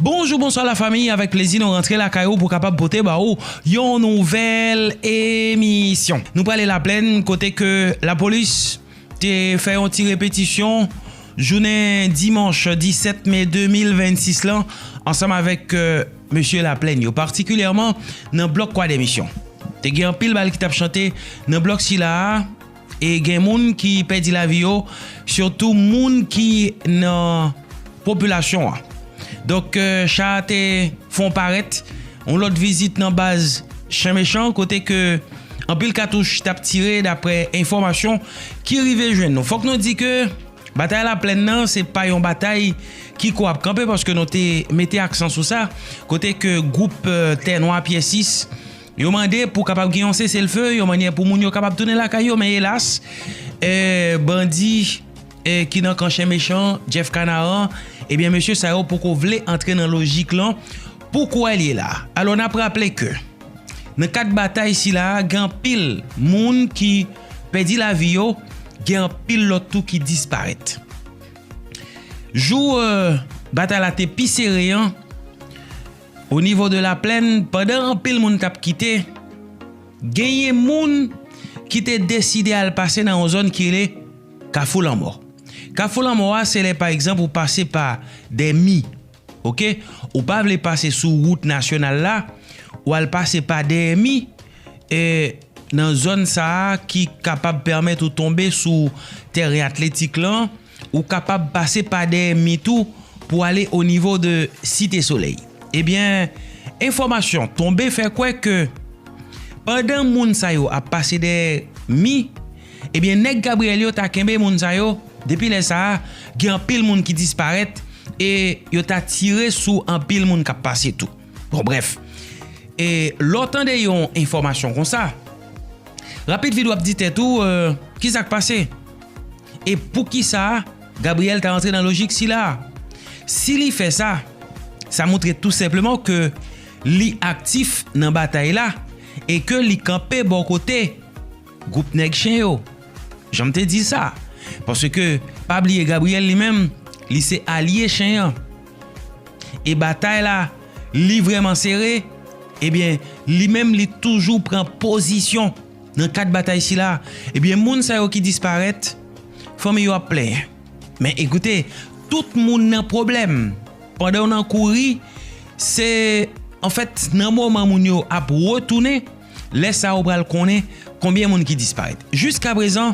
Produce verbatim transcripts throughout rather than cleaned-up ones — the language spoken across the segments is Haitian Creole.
Bonjou, bonswa lafanmi, avèk plezi nou rantre lakay ou pou kapab pote ba ou yon nouvèl emisyon. Nou prale Laplèn kote ke lapolis te fè yon ti repetisyon jounen dimanch disèt me de mil vennsis lan ansanm avèk, euh, mesye Laplèn yo, patikilyèman nan blòk Kwadèmisyon. Te gen anpil bal ki t ap chante nan blòk sila a, e gen moun ki pèdi lavi yo, sitou moun ki nan popilasyon an. Donk, euh, cha a te fè yon parèt, yon lòt vizit nan baz Chen Mechan, kote ke anpil katouch t ap tire, daprè enfòmasyon ki rive jwenn nou. Fòk nou di ke batay Laplèn nan, se pa yon batay ki kou ap kanpe, paske nou te mete aksan sou sa, kote ke gwoup, euh, Tè Nwa Pyè Sis, yo mande pou kapab gen yon seselfe, yon mannyè pou moun yo kapab tounen lakay yo, men elas, eh, bandi, eh, ki nan kan Chen Mechan, Jeff Canaran, ebyen, mesye sa yo poko vle antre nan lojik lan pou kounye a la. Alò, n ap raple ke nan kad batay sila a, gen anpil moun ki pèdi lavi yo, gen anpil lòt tou ki disparèt. Jou, euh, batay la te pi sere an, o nivo de Laplèn, pandan anpil moun t ap kite, genyen moun ki te deside al pase nan yon zòn ki rele Kafou Lanmò. Kafou Lanmò a, se lè, pa egzanp, ou pase pa dè mi, oke? Ou pa vle pase sou wout nasyonal la, ou al pase pa dè mi, e nan zòn sa a ki kapab pèmèt ou tonbe sou tèren atletik lan, ou kapab pase pa dè mi tou pou ale o nivo de Site Solèy. Ebyen, enfòmasyon tonbe fè kwè ke pandan moun sa yo ap pase dèyè mi, ebyen, nèg Gabriyèl yo ta kenbe moun sa yo. Depi lè sa a, gen anpil moun ki disparèt e yo ta tire sou anpil moun k ap pase tou. Bon, brèf. E lè w tande yon enfòmasyon konsa, rapid vit w ap di tèt ou, euh, ki sa k pase? E poukisa Gabriyèl ta rantre nan lojik sila a? Si li fè sa, sa montre tou senpleman ke li aktif nan batay la e ke li kanpe bò kote gwoup nèg Chen yo. Jan m te di sa, paske pa bliye Gabriyèl li menm, li se alye Chen an. E batay la, li vrèman sere, ebyen, li menm li toujou pran pozisyon nan kad batay sila. Ebyen, moun sa yo ki disparèt, fanmi yo ap plenyen. Men ekoute, tout moun nan pwoblèm. Pandan w nan kouri, se, anfèt, nan moman moun yo ap retounen, lè sa a ou pral konnen konbyen moun ki disparèt. Jiskaprezan,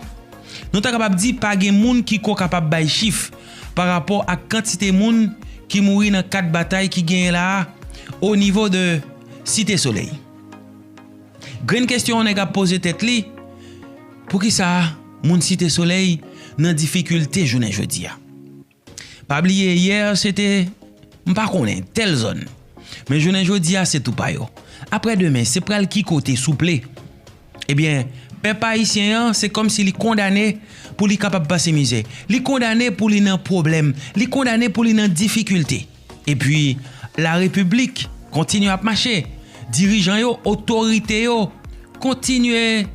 nou ta kapab di pa gen moun ki ko kapab bay chif pa rapò ak kantite moun ki mouri nan kad batay ki genyen la a o nivo de Site Solèy. Grenn kesyon yon nèg ap poze tèt li, poukisa moun Site Solèy nan difikilte jounen jodi a? Pa bliye, yè se te, m pa konnen, tèl zòn. Men jounen jodi a, se tou pa yo. Aprè demen, se pral ki kote, souple? Ebyen, pèp ayisyen an, se kòmsi li kondane pou li kapab pase mizè. Li kondane pou li nan pwoblèm. Li kondane pou li nan difikilte. Epi, larepiblik kontinye ap mache. Dirijan yo, otorite yo, kontinye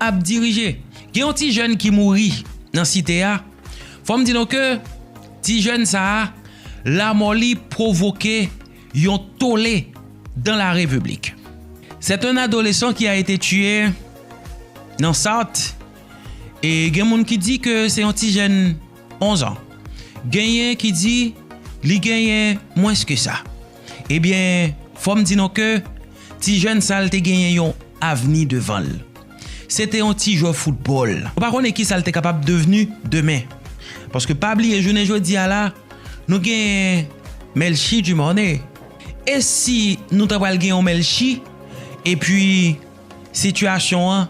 ap dirije. Gen yon ti jèn ki mouri nan site a. Fò m di nou ke ti jèn sa a, lanmò li pwovoke yon tole dans la République. C'est un adolescent qui a été tué nan Sart. E gen moun ki di ke se yon ti jèn onz an. Genyen ki di li genyen mwens ke sa. Ebyen, fò m di nou ke ti jèn sa l te genyen yon avni devan l. Se te yon ti jwè foutbòl. Ou pa konnen kisa l te kapab devni demen. Paske pa bliye, jounen jodi a la, nou gen Melchie Dumornay. E si nou ta pral gen yon Melchie, epi sitiyasyon an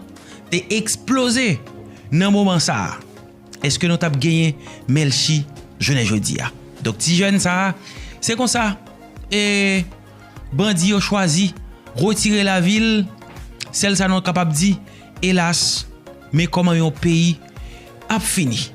te eksploze nan moman sa a, èske nou t ap genyen Melchie jounen jodi a? Donk, ti jèn sa a, se konsa, e bandi yo chwazi retire lavi l. Sèl sa nou kapab di, elas, men kòman yon peyi ap fini.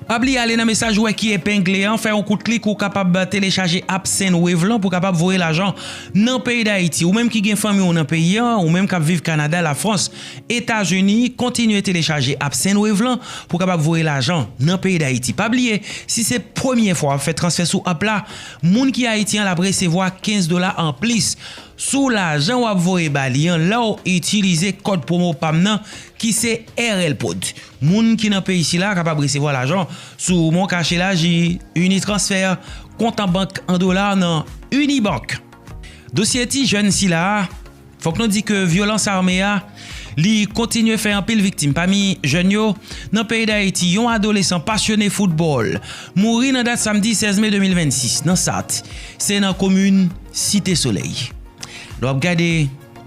Pa bliye ale nan mesaj ou wè ki epengle an, fè yon kout klik ou kapab telechaje app Sendwave lan pou kapab voye lajan nan peyi Dayiti. Ou menm ki gen fanmi w nan peyi an, ou menm k ap viv Kanada, Lafrans, Etazini, kontinye telechaje app Sendwave lan pou kapab voye lajan nan peyi Dayiti. Pa bliye, si se premye fwa w ap fè transfè sou app la, moun ki Ayiti an l ap resevwa kenz dola anplis sou lajan w ap voye ba li an lè w itilize kòd pwomo pam nan ki se R L Prod. Moun ki nan peyi sila kapab resevwa lajan sou Mon Cash Elaji, Unitransfer, kont an bank an dola nan Unibank. Dosye ti jèn sila a, fòk nou di ke vyolans ame a, li kontinye fè anpil viktim. Pami jèn yo, nan peyi Dayiti, yon adolesan pasyone foutbòl mouri nan dat samdi sèz me de mil vennsis nan Sat. Se nan komin Site Solèy. Lè w ap gade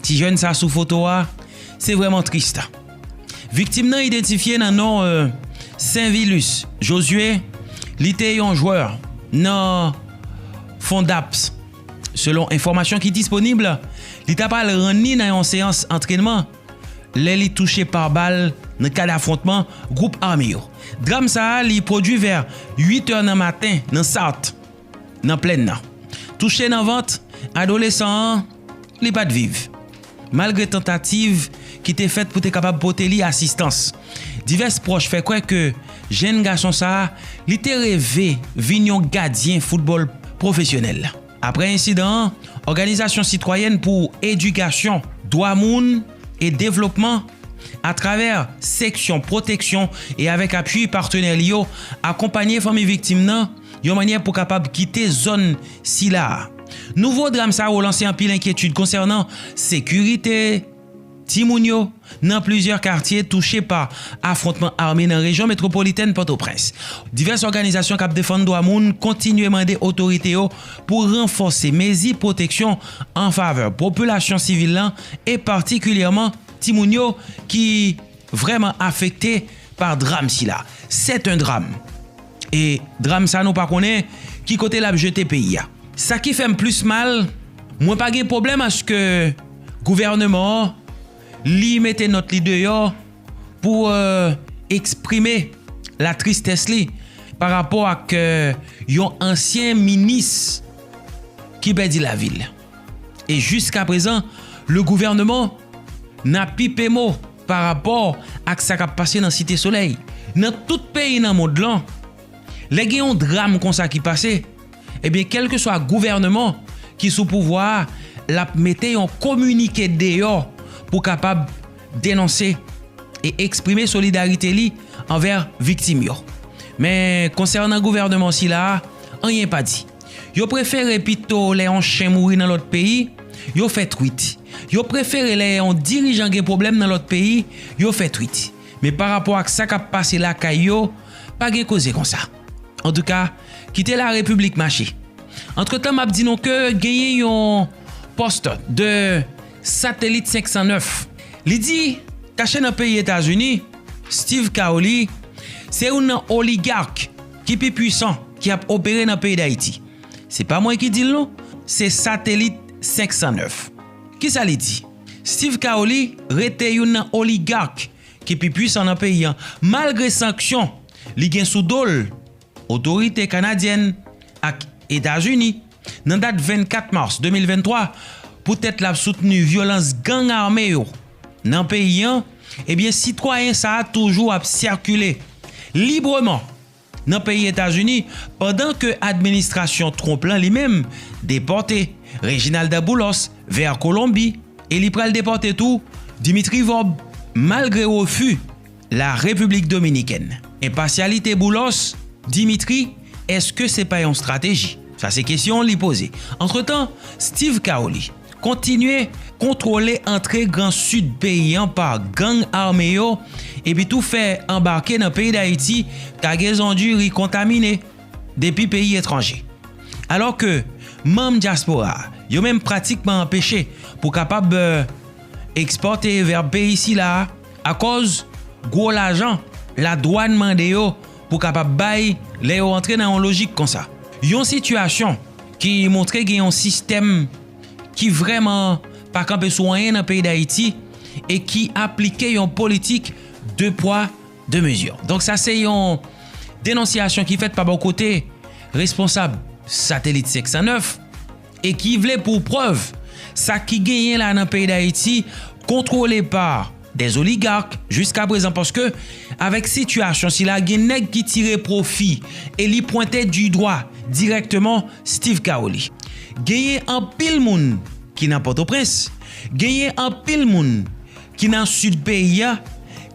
ti jèn sa sou foto a, se vrèman tris. Viktim nan idantifye nan non, euh, Sainvilus Josué, li te yon jwè nan Fondaps. Selon enfòmasyon ki disponib, li ta pral rann li nan yon seyans antrènman lè li touche pa bal nan kad afwontman gwoup ame yo. Dram sa a, li pwodui vè uit è nan maten nan Sat, nan plèn nan. Touche nan vant, adolesan an, li pa t viv. Malgre tantativ ki te fèt pou te kapab pote li asistans, divès pwòch fè kwè ke jèn gason sa a, li te reve vin yon gadyen foutbòl pwofesyonèl. Apre ensidan an, òganizasyon sitwayèn pou edikasyon, dwa moun e devlopman, atravè seksyon pwoteksyon e avèk apui patnè li yo, akonpanye fanmi viktim nan yon mannyè pou kapab kite zòn sila a. Nouvo dram sa yo lanse anpil enkyetid konsènan sekirite timoun yo nan plizyè katye touche pa afwontman ame nan rejyon metwopolitèn Pòtoprens. Divès òganizasyon k ap defann dwa moun kontinye mande otorite yo pou ranfòse mezi pwoteksyon an favè popilasyon sivil lan e patikilyèman timoun yo ki vrèman afekte pa dram sila. C'est un drame. E dram sa nou pa konnen ki kote l ap jete peyi a. Sa ki fè m plis mal, mwen pa gen pwoblèm aske gouvèneman an, li mete nòt li deyò pou, euh, eksprime latristès li pa rapò ak, euh, yon ansyen minis ki pèdi lavi l. E jiskaprezan, le gouvernement n'a pipé mot pa rapò ak sa k ap pase nan Site Solèy. Nan tout peyi nan mond lan, lè gen yon dram konsa ki pase, ebyen, kèlkeswa gouvèneman ki sou pouvwa a, l ap mete yon kominike deyò pou kapab denonse e eksprime solidarite li anvè viktim yo. Men konsènan gouvèneman sila a, anyen pa di. Yo prefere pito lè yon chen mouri nan lòt peyi, yo fè twit. Yo prefere lè yon dirijan gen pwoblèm nan lòt peyi, yo fè twit. Men pa rapò ak sa k ap pase lakay yo, pa gen koze konsa. Antouka, kite larepiblik mache. Antretan, m ap di nou ke genyen yon pòs de Satelit senk san nèf. Li di, kache nan peyi Etazini, Steve Caoli, se youn nan oligak ki pi pwisan ki ap opere nan peyi Dayiti. Se pa mwen ki di l non, se Satelit senk san nèf. Kisa li di? Steve Caoli rete youn nan oligak ki pi pwisan nan peyi an, malgre sanksyon li gen sou do l otorite kanadyèn ak Etazini nan dat vennkat mas de mil venntwa, poutèt l ap soutni vyolans gang ame yo nan peyi an, ebyen, sitwayen sa a toujou ap sikile libreman nan peyi Etazini, pandan ke administrasyon Trump lan li menm depòte Reginalda Boulos vè Kolonbi, e li pral depòte tou Dimitri Vorbe, malgre refi la Repiblik Dominikèn. Enpasyalite Boulos, Dimitri, èske se pa yon estrateji? Sa se kesyon li poze. Antretan, Steve Caoli kontinye kontwole antre Gran Sid peyi an pa gang ame yo, epi tou fè anbake nan peyi Dayiti kagezon diri kontamine depi peyi etranje. Alò ke manm dyaspora a, yo menm pratikman anpeche pou kapab, euh, ekspòte vè peyi sila a, akòz gwo lajan ladwàn mande yo pou kapab bay lè yo antre nan yon lojik konsa. Yon sitiyasyon ki montre gen yon sistèm ki vrèman pa kanpe sou anyen nan peyi Dayiti e ki aplike yon politik de pwa, de mezi. Donk sa se yon denonsyasyon ki fèt pa bò kote responsab Satelit senk san nèf e ki vle pou prèv sa ki genyen la nan peyi Dayiti kontwole pa des oligarques jiska prezan, paske avèk sitiyasyon sila gen nèg ki tire pwofi e li pwente du dwa dirèkteman Steve Caoli. Genyen anpil moun ki nan Pòtoprens, genyen anpil moun ki nan sid peyi a,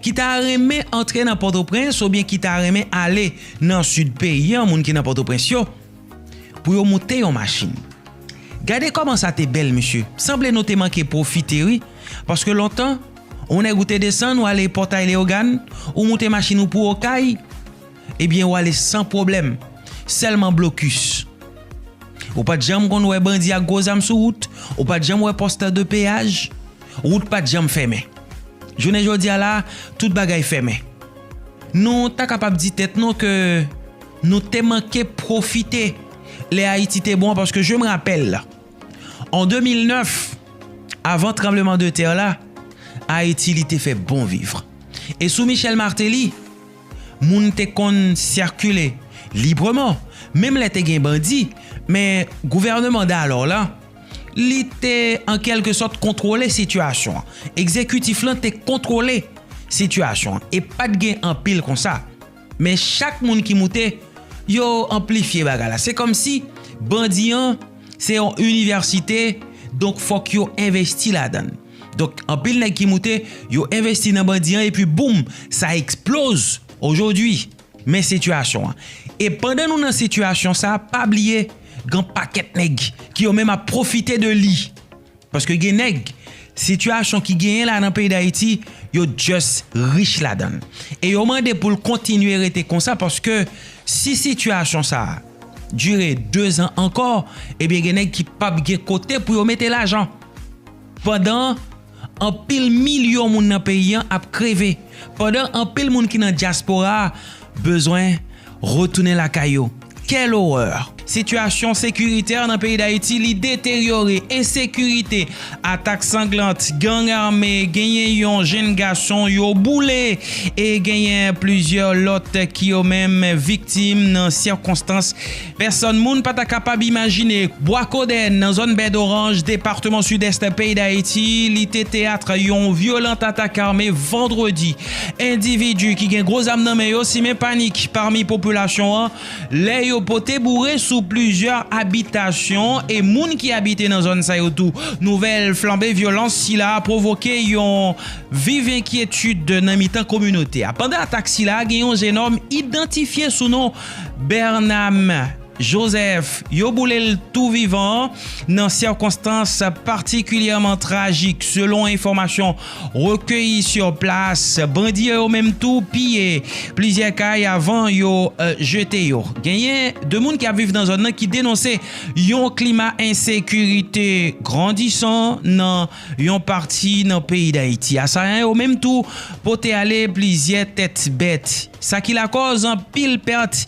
ki ta renmen antre nan Pòtoprens oubyen ki ta renmen ale nan sid peyi a, moun ki nan Pòtoprens yo, pou yo moute yon machin. Gade kòman sa te bèl, mesye. Sanble nou te manke pwofite, wi. Paske lontan, yon nèg ou te desann, ou ale Pòtay Leyogàn, ou moute machin ou pou Okay, ebyen, ou ale san pwoblèm. Sèlman blokis. Ou pa t janm konn wè bandi ak gwo zam sou wout, ou pa t janm wè pòs de peyaj, wout pa t janm fèmen. Jounen jodi a la, tout bagay fèmen. Nou ta kapab di tèt nou ke nou te manke pwofite lè Ayiti te bon, paske je me rappelle, en deux mille neuf, avan tranbleman de tè la, Ayiti li te fè bon viv. E sou Michel Martelly, moun te konn sikile libreman, menm lè te gen bandi, men gouvènman dalò la, li te an kèlke sòt kontwole sitiyasyon an. Egzekitif lan te kontwole sitiyasyon an e pa t gen anpil konsa. Men chak moun ki moute, yo anplifye bagay la. Se kòmsi bandi an se yon inivèsite, donk fòk yo envesti ladan l. Donk anpil nèg ki moute, yo envesti nan bandi an epi boum, sa eksploze ojodwi. Men sitiyasyon an. E pandan nou nan sitiyasyon sa, pa bliye gen pakèt nèg ki yo menm ap pwofite de li. Paske gen nèg, sitiyasyon ki genyen la nan peyi Dayiti, yo just rich ladan l. E yo mande pou l kontinye rete konsa paske si sitiyasyon sa a dire de zan ankò, ebyen gen nèg ki p ap gen kote pou yo mete lajan. Pandan anpil milyon moun nan peyi an ap kreve, pandan anpil moun ki nan dyaspora a bezwen retounen lakay yo. Quelle horreur! Sitiyasyon sekiritè nan peyi Dayiti, li deteryore. Ensekirite, atak sanglant, gang ame, genyen yon jenn gason yo boule e genyen plizyè lòt ki yo menm viktim nan sikonstans pèsòn moun pa ta kapab imajine. Bwa Kodè, nan zòn Bèdoranj, depatman Sidès peyi Dayiti, li te teyat yon vyolan atak ame vandredi. Endividi ki gen gwo zam nan men yo simen panik pami popilasyon an lè yo pote boure sou plizyè abitasyon e moun ki abite nan zòn sa yo tou. Nouvèl flanbe vyolans sila pwovoke yon viv enkyetid nan mitan kominote a. Pandan atak sila, gen yon jennonm idantifye sou non Bernam Joseph, yo boule l tou vivan nan sikonstans patikilyèman trajik. Selon enfòmasyon rekeyi sou plas, bandi yo menm tou piye plizyè kay avan yo, eh, jete yo. Genyen de moun ki ap viv nan zòn nan ki denonse yon klima ensekirite grandisan nan yon pati nan peyi Dayiti. Asayan yo menm tou pote ale plizyè tèt bèt. Sa ki lakòz anpil pèt,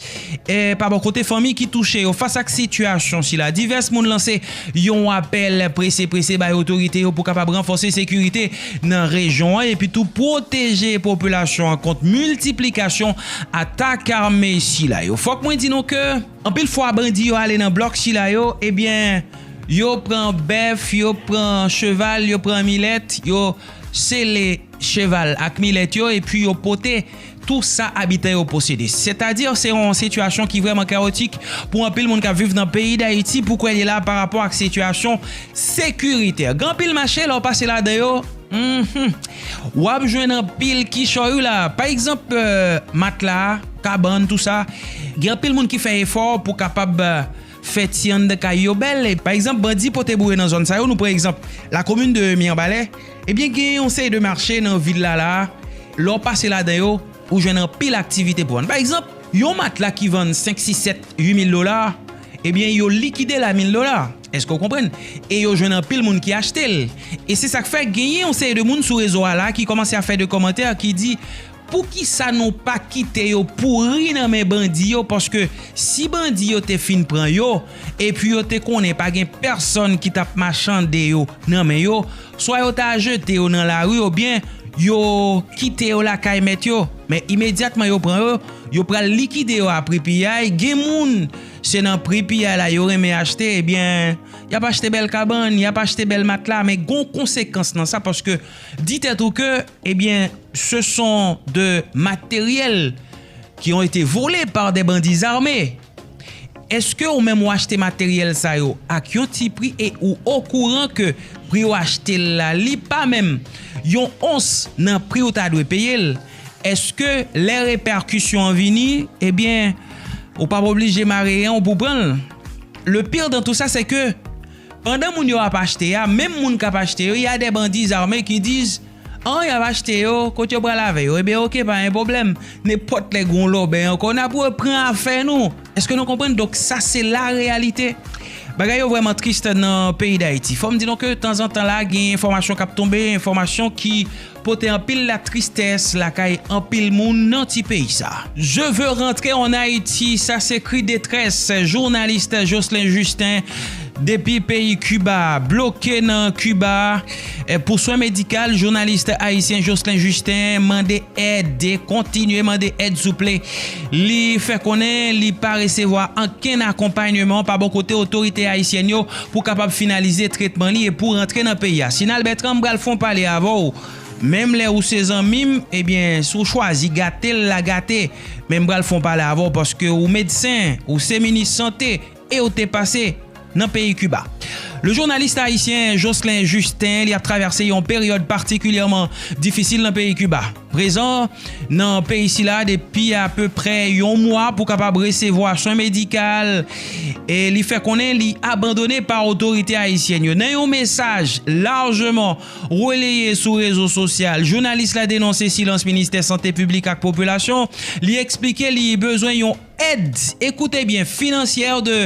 eh, pa bò kote fanmi ki touche yo. Fas ak sitiyasyon sila, divès moun lanse yon apèl prese prese bay otorite yo pou kapab ranfòse sekirite nan rejyon an epi tou pwoteje popilasyon an kont miltiplikasyon atak ame sila yo. Fòk mwen di nou ke anpil fwa bandi yo ale nan blòk sila yo, ebyen, yo pran bèf, yo pran cheval, yo pran milèt, yo sele cheval ak milèt yo epi yo pote tou sa abitan yo posede. Sètadi, se yon sitiyasyon ki vrèman kawotik pou anpil moun k ap viv nan peyi Dayiti pou kwè li la pa rapò ak sitiyasyon sekiritè. Gen anpil mache lè w pase ladan yo, mhm, w ap jwenn anpil kichòy wi la. Pa egzanp, eh, matla, kabann, tou sa. Gen anpil moun ki fè efò pou kapab, eh, fè ti anndan kay yo bèl. E, pa egzanp, bandi pote boure nan zòn sa yo. Nou pran egzanp lakomin de Mirebalais. Ebyen, gen yon seri de mache nan vil la la. Lè w pase ladan yo, ou jwenn anpil aktivite pou vann. Pa egzanp, yon matla ki vann senk, sis, sèt, uit mil dola, ebyen, yo likide l a mil dola. Èske w konprann? E yo jwenn anpil moun ki achte l. E se sa k fè genyen yon seri de moun sou rezo a la ki kòmanse ap fè de kòmantè ki di, poukisa nou pa kite yo pouri nan men bandi yo? Paske si bandi yo te fin pran yo, epi yo te konnen pa gen pèsonn ki t ap machande yo nan men yo, swa yo ta jete yo nan lari oubyen yo kite yo lakay mèt yo. Men imedyatman yo pran yo, yo pral likide yo a pri piyay. Gen moun, se nan pri piyay la yo renmen achte, ebyen, y ap achte bèl kabann, y ap achte bèl matla, men gon konsekans nan sa, paske di tèt ou ke, ebyen, ce sont de matériels qui ont été volés par des bandits armés. Èske ou menm ou achte materyèl sa yo ak yon ti pri e ou okouran ke pri ou achte l la, li pa menm yon ons nan pri ou ta dwe peye l? Èske lè repèkisyon an vini, ebyen, ou p ap oblije mare ren w pou pran l? Le pire dans tout ça, c'est que pandan moun yo ap achte a, menm moun k ap achte yo, y a des bandits armés qui disent, an, y ap achte yo, kot yo pral avè yo? Ebyen, oke, pa gen pwoblèm. Nenpòt lè gon lòbèy ankò, n ap repran afè nou. Èske nou konprann? Donk, sa se la réalité. Bagay yo vrèman tris nan peyi Dayiti. Fò m di nou ke tanzantan la, gen enfòmasyon k ap tonbe, enfòmasyon ki pote anpil latristès lakay anpil moun nan ti peyi sa. Je veux rentrer en Haïti, sa se kri detrès jounalis Jocelyn Justin depi peyi Kiba. Bloke nan Kiba, eh, pou swen medikal, jounalis ayisyen Jocelyn Justin mande èd, kontinye mande èd souple. Li fè konnen li pa resevwa ankenn akonpayman pa bò kote otorite ayisyèn yo pou kapab finalize tretman li e pou rantre nan peyi a. Sinal Bertrand, m pral fè yon pale avè w. Menm lè ou se zanmi m, ebyen, si w chwazi gate l, la gate. Men m pral fè yon pale avè w paske ou medsen, ou se minis sante e ou te pase nan peyi Kiba. Le journaliste haïtien Jocelyn Justin, li ap travèse yon peryòd patikilyèman difisil nan peyi Kiba. Prezan nan peyi sila depi apeprè yon mwa pou kapab resevwa swen medikal. E li fè konnen li abandone pa otorite ayisyèn yo. Nan yon mesaj lajman releye sou rezo sosyal, jounalis la denonse silans Ministè Sante Piblik ak Popilasyon. Li eksplike li bezwen yon èd, ekoute byen, finansyè de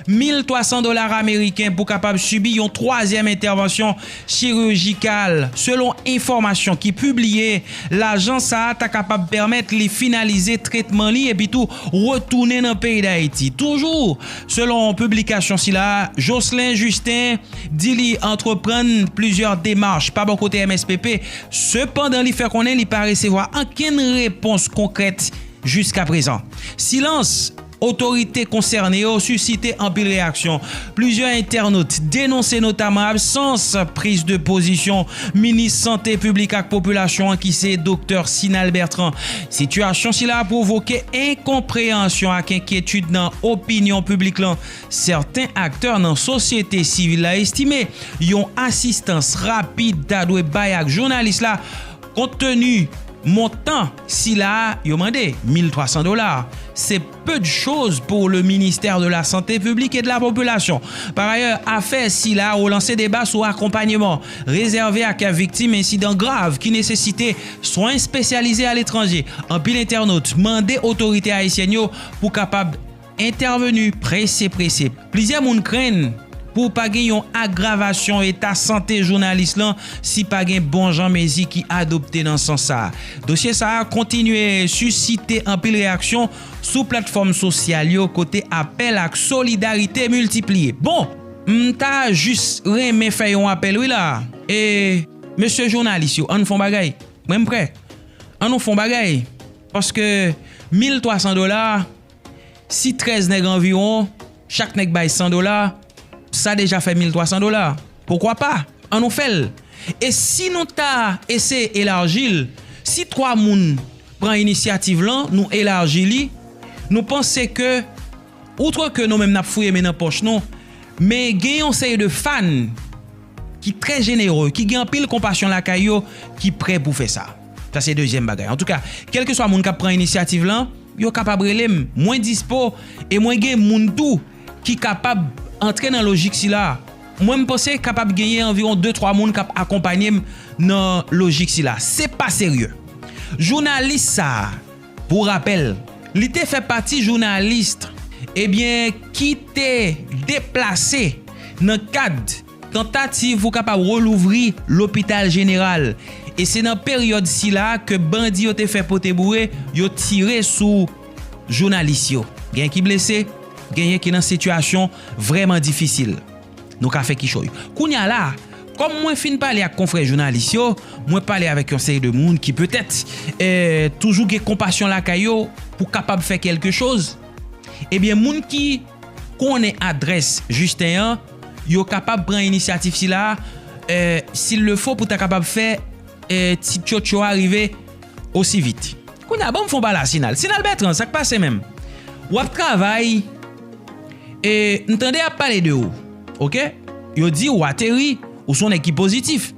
mil twa san dola ameriken pou kapab sibi yon twazyèm entèvansyon chirijikal. Selon enfòmasyon ki pibliye, lajan sa a ta kapab pèmèt li finalize tretman li epi tou retounen nan peyi Dayiti. Toujou selon piblikasyon sila, Jocelyn Justin di li antreprann plizyè demach pa bò kote M S P P. Sepandan, li fè konnen li pa resevwa ankenn repons konkrèt jiskaprezan. Silans otorite konsène yo sisite anpil reyaksyon. Plizyè entènot denonse notaman absans priz de pozisyon minis sante piblik ak popilasyon an ki se Doktè Sinal Bertrand. Sitiyasyon sila pwovoke enkonpreyansyon ak enkyetid nan opinyon piblik lan. Sèten aktè nan sosyete sivil la estime yon asistans rapid ta dwe bay ak jounalis la. Kont teni montan sila a yo mande, mil twa san dola, se peu de choses pour le ministère de la Santé publique et de la Population. Par ailleurs, afè sila a relanse deba sou akonpayman rezève ak viktim ensidan grav ki nesesite swen espesyalize aletranje. Anpil entènot mande otorite ayisyèn yo pou kapab entèveni prese prese. Plizyè moun krenn pou pa gen yon agravasyon eta sante jounalis lan si pa gen bon jan mezi ki adopte nan sans sa a. Dosye sa a kontinye sisite anpil reyaksyon sou platfòm sosyal yo kote apèl ak solidarite miltipliye. Bon, m ta jis renmen fè yon apèl wi la. E mesye jounalis yo, ann fè yon bagay. Mwen m prè. Ann nou fè yon bagay. Paske mil twa san dola, si trèz nèg anviwon, chak nèg bay san dola, sa deja fè mil twa san dola. Poukwa pa? Ann nou fè l. E si nou ta eseye elaji l, si twa moun pran inisyativ lan, nou elaji li, nou panse ke, outre ke nou menm n ap fouye men nan pòch nou, men gen yon seri de fan ki trè jenere, ki gen anpil konpasyon lakay yo, ki prè pou fè sa. Sa se dezyèm bagay. Antouka, kèlkeswa moun k ap pran inisyativ lan, yo kapab rele m. Mwen dispo e mwen gen moun tou ki kapab antre nan lojik sila. Mwen, m panse kapab genyen anviwon de twa moun k ap akonpanye m nan lojik sila. Se pa serye. Jounalis sa a, pou rapèl, li te fè pati jounalis, ebyen, ki te deplase nan kad tantativ pou kapab relouvri lopital jeneral. E se nan peryòd sila ke bandi yo te fè pote boure, yo tire sou jounalis yo. Genyen ki blese, genyen ki nan sitiyasyon vrèman difisil. Nou ka fè kichòy. Kounye a la, Kòm mwen fin pale ak konfrè jounalis yo, mwen pale avèk yon seri de moun ki petèt eh, toujou gen konpasyon lakay yo pou kapab fè kèlke choz. Ebyen, moun ki konnen adrès Justin an, yo kapab pran inisyativ sila, eh, s'il le faut, pou ta kapab fè eh, ti tchotcho a rive osi vit. Kounye a, ban m fè yon pale a Sinal. Sinal Bertrand, sa k pase menm? W ap travay, e m tande y ap pale de ou, oke? Yo di w ateri, ou se yon nèg ki pozitif.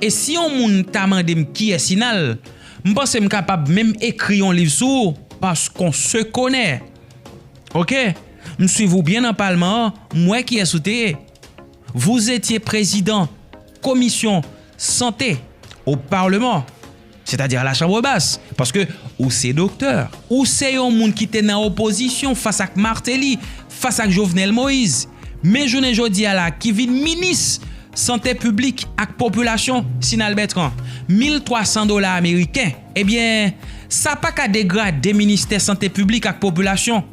E si yon moun ta mande m kiyès Sinal, m panse m kapab menm ekri yon liv sou ou, parce qu'on se connaît. Oke, m swiv ou byen nan palman an, m wè kiyès ou te ye. Vous étiez président commission santé au Parlement, c'est-à-dire à la Chambre basse, paske ou se doktè. Ou se yon moun ki te nan opozisyon fas ak Martelly, fas ak Jovenel Moïse. Men jounen jodi a la, ki vin minis sante piblik ak popilasyon, Sinal Bertrand, mil twa san dola ameriken. Ebyen, sa pa ka degrade ministè sante piblik ak popilasyon,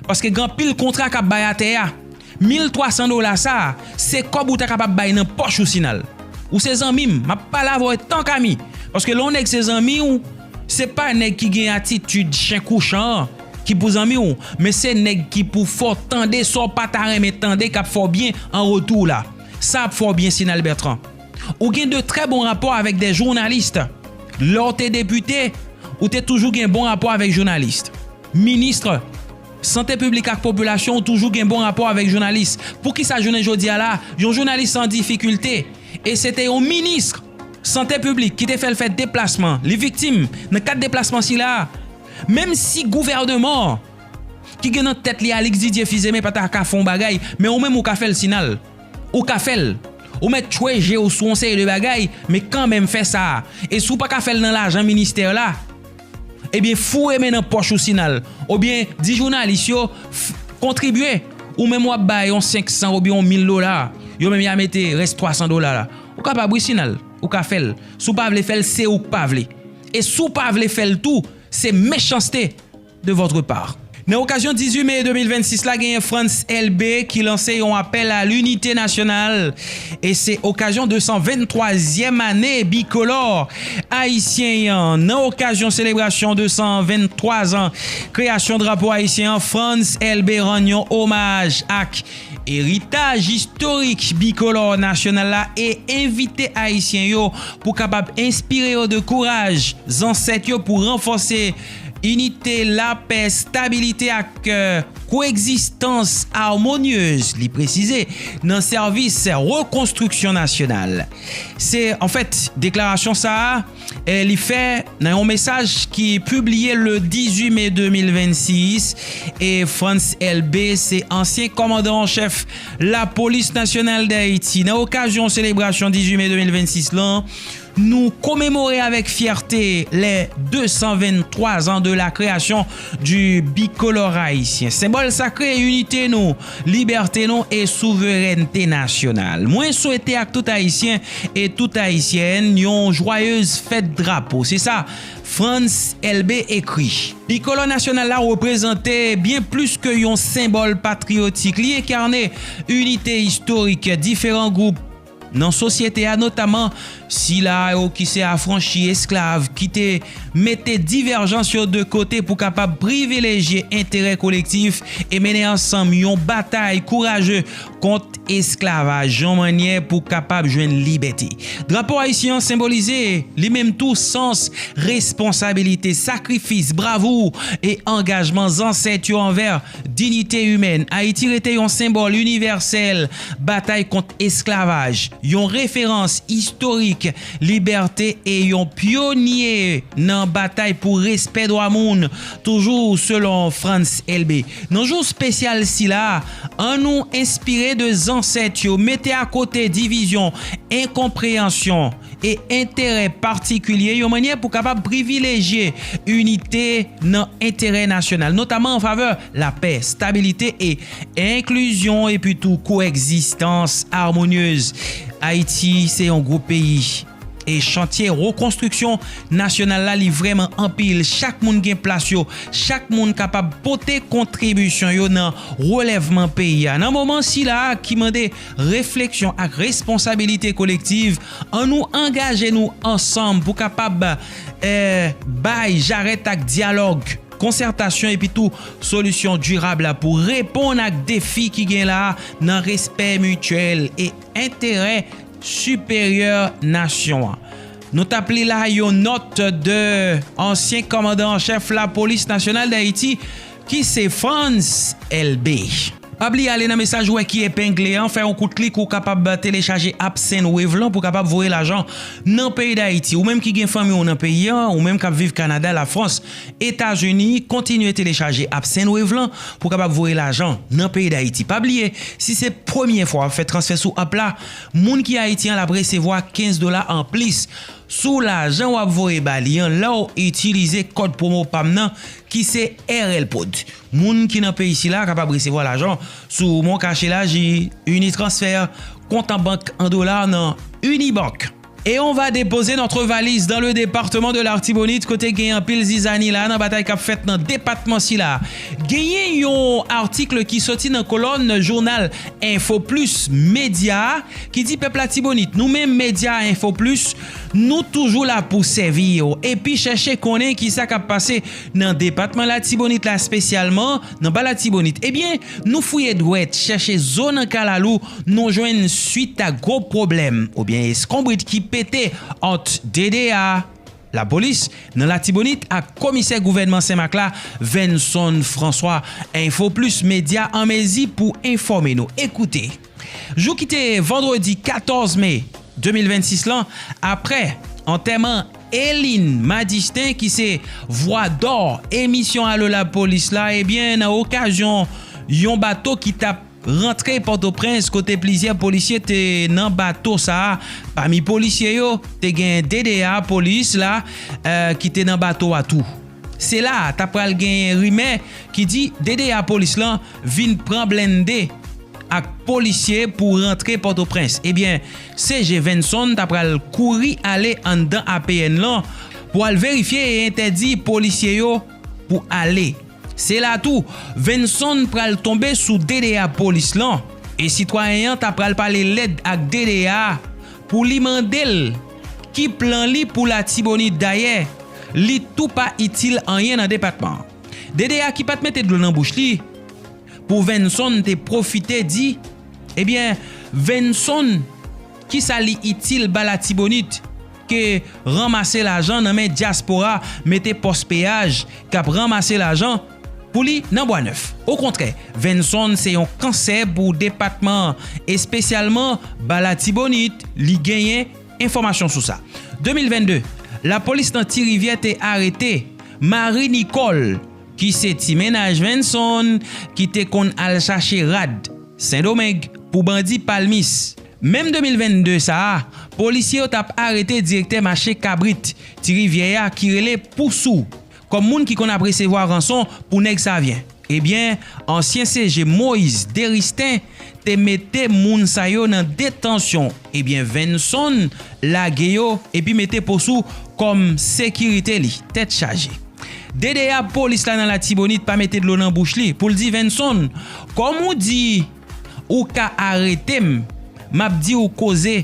paske gen anpil kontra k ap bay atè a. Mil twa san dola sa a, se kòb ou ta kapab bay nan pòch ou, Sinal. Ou se zanmi m, m ap pale avè w etan ka mi. Paske lè yon nèg se zanmi w, se pa nèg ki gen atitid chen kouchan an ki pou zanmi w, men se nèg ki pou fè w tande sa w pa ta renmen tande k ap fè w byen an retou la. Sa ap fè w byen, Sinal Bertrand. Ou gen de trè bon rapò avèk de jounalis. Lè w te depite, ou te toujou gen bon rapò avèk jounalis. Minis sante piblik ak popilasyon, ou toujou gen bon rapò avèk jounalis. Poukisa jounen jodi a la, yon jounalis an difikilte, e se te yon minis sante piblik ki te fè l fè deplasman, li viktim nan kad deplasman sila a, menm si gouvènman ki gen nan tèt li Alix Didier Fils-Aimé pa ta ka fè yon bagay, men ou menm ou ka fè l, Sinal. Ou ka fè l. Ou mèt tchwe je w sou yon seri de bagay, men kanmenm fè sa a. E si w pa ka fè l nan lajan ministè la, ebyen, foure men nan pòch ou, Sinal. Oubyen, di jounalis yo, f- kontribye. Ou menm w ap bay yon senk san oubyen yon mil dola. Yo menm y a mete rès twa san dola la. Ou kapab, wi, Sinal. Ou ka fè l. Si w pa vle fè l, se ou k pa vle. E si w pa vle fè l tou, se mechanste de votre part. Nan okazyon dizuit me de mil vennsis la, genyen Frantz Elbé ki lanse yon apèl à l'unité nationale. E se okazyon de san venntwazyèm ane bikolò ayisyen an. Nan okazyon selebrasyon de san venntwa zan kreyasyon drapo ayisyen an, Frantz Elbé rann yon omaj ak eritaj istorik bikolò nasyonal la e envite ayisyen yo pou kapab enspire yo de kouraj zansèt yo pou ranfòse inite, lapè, stabilite ak, euh, koegzistans amonyez, li presize, nan sèvis rekonstriksyon nasyonal. Se, anfèt, deklarasyon sa a, eh, li fè nan yon mesaj ki pibliye le dizuit me de mil vennsis, e Frantz Elbé se ansyen kòmandan an chèf Lapolis Nasyonal Dayiti. Nan okazyon selebrasyon dizuit me de mil vennsis lan, nou komemore avèk fyète lè de san venntwa zan de la création du bicolore haïtien. Senbòl sakre inite nou, libète nou e souverènte nasyonal. Mwen swete ak tout Ayisyen e tout Ayisyèn yon jwayez fèt drapo. Se sa Frantz Elbé ekri. Bikolò nasyonal la reprezante byen plis ke yon senbòl patriyotik. Li enkane inite istorik diferan gwoup nan sosyete a, notaman sila yo ki se afranchi, esklav, ki te mete divèjans yo de kote pou kapab privilejye enterè kolektif e mennen ansanm yon batay kouraje kont esklavaj, yon mannyè pou kapab jwenn libète. Drapo ayisyen an senbolize li menm tou sans responsabilite, sakrifis, bravou e angajman zansèt yo anvè diyite imèn. Ayiti rete yon senbòl inivèsèl batay kont esklavaj, yon referans istorik libète e yon pyonye nan batay pou respè dwa moun, toujou selon Frantz Elbé. Nan jou espesyal sila, annou enspire de zansèt yo, mete akote divizyon, enkonpreyansyon e enterè patikilye, yon mannyè pou kapab privilejye inite nan enterè nasyonal, notaman an favè lapè, estabilite e enklizyon, epi tou koegzistans amonyez. Ayiti se yon gwo peyi. E chantye rekonstriksyon nasyonal la, li vrèman anpil. Chak moun gen plas yo, chak moun kapab pote kontribisyon yo nan relèvman peyi a. Nan moman sila a ki mande refleksyon ak responsabilite kolektiv, annou angaje nou ansanm pou kapab, eh, bay jarèt ak dyalòg, konsètasyon epi tou solisyon dirab la pou reponn ak defi ki gen la nan respè mityèl e enterè siperyè nasyon an. Nou t ap li la yon nòt de ansyen kòmandan an chèf Lapolis Nasyonal Dayiti ki se Frantz Elbé. Pa bliye ale nan mesaj ou wè ki epengle an, fè yon kout klik, ou kapab telechaje app Sendwave lan pou kapab voye lajan nan peyi Dayiti. Ou menm ki gen fanmi w nan peyi an, ou menm k ap viv Kanada, Lafrans, Etazini, kontinye telechaje app Sendwave lan pou kapab voye lajan nan peyi Dayiti. Pa bliye, si se premye fwa w ap fè transfè sou app la, moun ki Ayiti an l ap resevwa kenz dola anplis sou lajan w ap voye ba li an lè w itilize kòd pwomo pam nan ki se R L Prod. Moun ki nan peyi sila kapab resevwa lajan sou MonCash Elaji, Unitransfer, kont an bank an dola nan Unibank. Et on va déposer notre valise dans le département de l'Artibonite, kote gen anpil zizani la nan batay k ap fèt nan depatman sila. Genyen yon atik ki soti nan kolòn jounal Info Plus Média ki di pèp Latibonit, nou menm medya Info Plus, nou toujou la pou sèvi w epi chèche konnen kisa k ap pase nan depatman Latibonit la, espesyalman nan Ba Latibonit. Ebyen, nou fouye dwèt, chèche zo nan kalalou, nou jwenn swit a gwo pwoblèm oubyen eskonbrit ki pete ant D D A, lapolis nan Latibonit ak komisè gouvènman Senmak la, Venson François. Info Plus Média an mezi pou enfòme nou. Ekoute, jou ki te vandredi katòz me de mil vennsis lan, aprè antèman Eline Madistin ki se vwa dò emisyon Alo Lapolis la, ebyen, nan okazyon yon bato ki t ap rantre Pòtoprens kote plizyè polisye te nan bato sa a. Pami polisye yo, te gen D D A polis la, eh, ki te nan bato a tou. Se la a ta pral gen rimè ki di D D A polis lan vin pran blende ak polisye pou rantre Pòtoprens. Ebyen, C G Venson ta pral kouri ale anndan A P N lan pou al verifye e entèdi polisye yo pou ale. Se la tou, Venson pral tonbe sou D D A polis lan, e sitwayen an ta pral pale lèd ak D D A pou li mande l ki plan li pou Latibonit. Dayè, li tou pa itil anyen nan depatman an. D D A ki pa t mete dlo nan bouch li pou Venson te pwofite di, ebyen, Venson, kisa li itil ba Latibonit ke ranmase lajan nan men dyaspora, mete pòs peyaj k ap ranmase lajan pou li nan Bwa Nèf? Okontrè, Venson se yon kansè pou depatman an, espesyalman ba Latibonit. Li genyen enfòmasyon sou sa. De mil vennde, lapolis nan Ti Rivyè te arete Marie Nicole, ki se ti mennaj Venson, ki te konn al chache rad Sendomeng pou bandi palmis. Menm de mil vennde sa a, polisye yo t ap arete direktè mache kabrit Ti Rivyè a ki rele Pousou kòm moun ki konn ap resevwa ranson pou nèg Savyen. Ebyen, ansyen C G Moïse Deristin te mete moun sa yo nan detansyon. Ebyen, Venson lage yo epi mete Pousou kòm sekirite li. Tèt chaje. D D A polis la nan Latibonit pa mete dlo nan bouch li pou l di Venson, kòm ou di ou ka arete m, m ap di w koze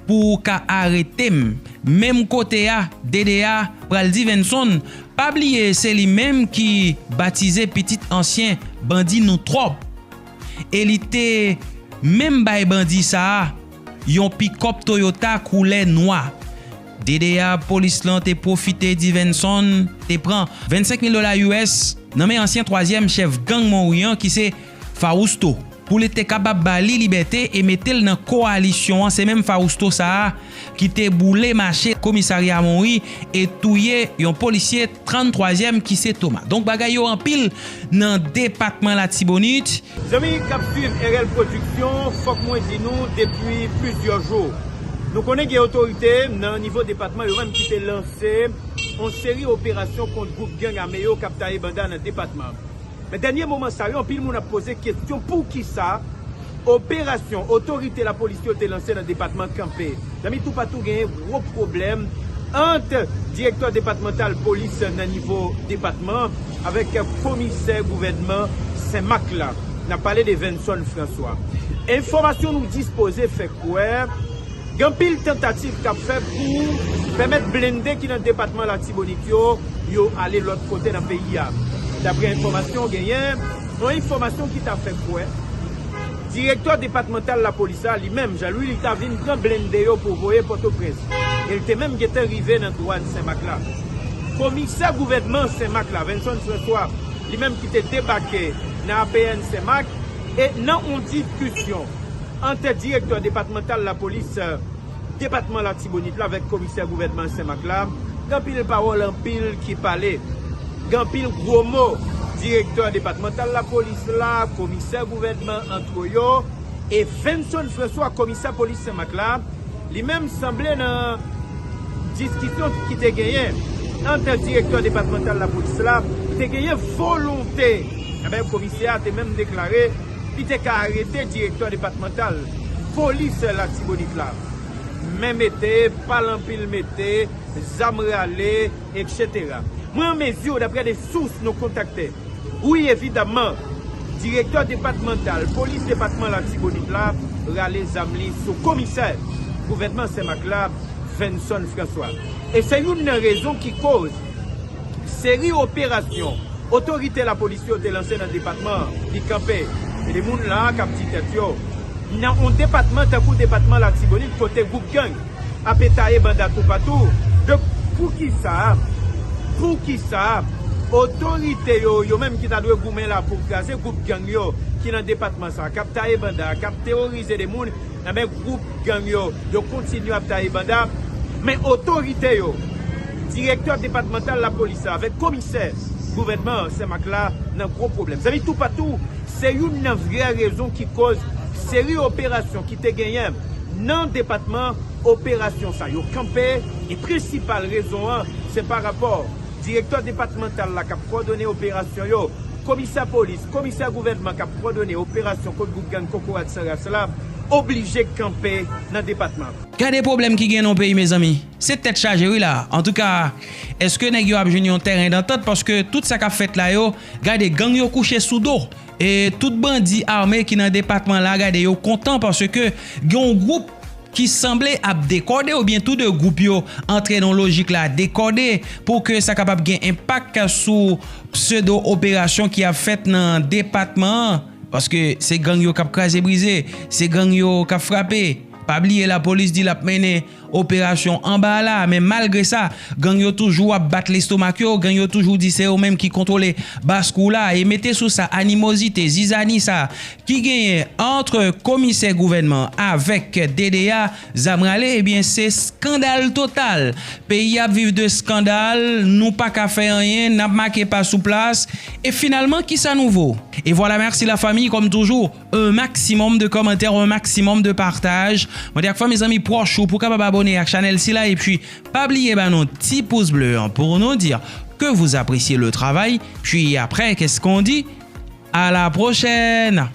pou ou ka arete m. Menm kote a, D D A pral di Venson, pa bliye se li menm ki batize pitit ansyen bandi nou twòp. E li te menm bay bandi sa a yon pikòp Toyota koulè nwa. D D A polis lan te pwofite di Venson te pran vennsenk mil dola U S nan men ansyen twazyèm chèf gang Monwi an ki se Fausto, pou li te kapab ba li libète e mete l nan kowalisyon an. Se menm Fausto sa a ki te boule mache komisarya Monwi e touye yon polisye tranntwazyèm ki se Thomas. Donk, bagay yo anpil nan depatman Latibonit. Zanmi k ap swiv R L Pwodiksyon, fòk mwen di nou, depi plizyè jou, nou konnen gen otorite nan nivo depatman yo menm ki te lanse yon seri operasyon kont gwoup gang ame yo k ap taye banda nan depatman. Men dènye moman sa yo, anpil moun ap poze kesyon poukisa Operasyon otorite lapolis yo te lanse nan depatman kanpe. Zanmi, toupatou genyen gwo pwoblèm ant direktè depatmantal polis nan nivo depatman avèk komisè gouvènman Senmak la. N ap pale de Venson François. Enfòmasyon nou dispoze fè kwè gen anpil tantativ k ap fèt pou pèmèt blende ki nan depatman Latibonit yo, yo ale lòt kote nan peyi a. Daprè enfòmasyon genyen, yon enfòmasyon ki ta fè kwè direktè depatmantal lapolis la, li menm, Jean Louis, li ta vin pran blende yo pou voye Pòtoprens. E l te menm gentan rive nan dwàn Senmak la. Komisè gouvènman Senmak la, Venson François, li menm ki te debake nan A P N Senmak, e nan yon diskisyon ant direktè depatmantal lapolis, eh, depatman Latibonit la avèk komisè gouvènman Senmak la, gen anpil pawòl, anpil ki pale. Gen anpil gwo mo. Direktè depatmantal lapolis la, komisè gouvènman antre yo, e Venson François, komisè polis Senmak la, li menm sanble nan diskisyon ki te genyen ant direktè depatmantal lapolis la, te genyen volonte. Enben, komisè a te menm deklare li te ka arete direktè depatmantal polis Latibonit la. Men mete, pale anpil mete, zam rale, etsetera. Mwen an mezi, daprè de sous nou kontakte, wi, evidaman, direktè depatmantal polis depatman Latibonit la rale zam li sou komisè gouvènman Senmak la, Venson François. E se youn nan rezon ki koz seri operasyon otorite lapolis yo te lanse nan depatman an, li kanpe. E de moun la k ap di tèt yo, nan yon depatman tankou depatman Latibonit, kote gwoup gang ap taye banda toupatou. Donk, poukisa, poukisa otorite yo, yo menm ki ta dwe goumen la pou kraze gwoup gang yo ki nan depatman sa, k ap taye banda, k ap teworize de moun, enben, gwoup gang yo, yo kontinye ap taye banda, men otorite yo, direktè depatmantal lapolis la avèk komisè gouvènman Senmak la nan gwo pwoblèm. Zanmi, toupatou, se youn nan vrè rezon ki koz seri operasyon ki te genyen nan depatman, operasyon sa yo kanpe, e prensipal rezon an, se pa rapò direktè depatmantal la k ap kowòdone operasyon yo, komisè polis, komisè gouvènman k ap kowòdone operasyon kont gwoup gang Kokorat San Ras la, oblije kanpe nan depatman. Gade pwoblèm ki gen nan peyi, mezanmi. Se tèt chaje, wi, la. Antouka, èske nèg yo ap jwenn yon tèren dantant? Paske tout sa k ap fèt la yo, gade, gang yo kouche sou do. E tout bandi ame ki nan depatman la, gade, yo kontan paske gen yon gwoup ki sanble ap dekòde, oubyen tou de gwoup yo antre nan lojik la, dekòde, pou ke sa kapab gen enpak sou pseudo operasyon ki ap fèt nan depatman an. Paske se gang yo k ap kraze brize, se gang yo k ap frape. Pa bliye lapolis di l ap mennen operasyon anba la, men malgre sa, gang yo toujou ap bat lestomak yo, gang yo toujou di se yo menm ki kontwole baskou la, e mete sou sa animozite, zizani sa ki genyen ant komisè gouvènman avèk D D A, zam rale, ebyen, se skandal total. Peyi ap viv de skandal, nou pa ka fè anyen, n ap make pa sou plas, e finalman, kisa nou vo? E vwala, mèsi lafanmi, kòm toujou, un maximum de commentaires, un maximum de partage. Mwen di ak fanmi, zanmi, pwòch ou pou kapab abòne ak chanèl sila, epi pa bliye ba nou ti pous ble an pou nou di ke vous appréciez le travail. Puis après, qu'est-ce qu'on dit? À la prochaine!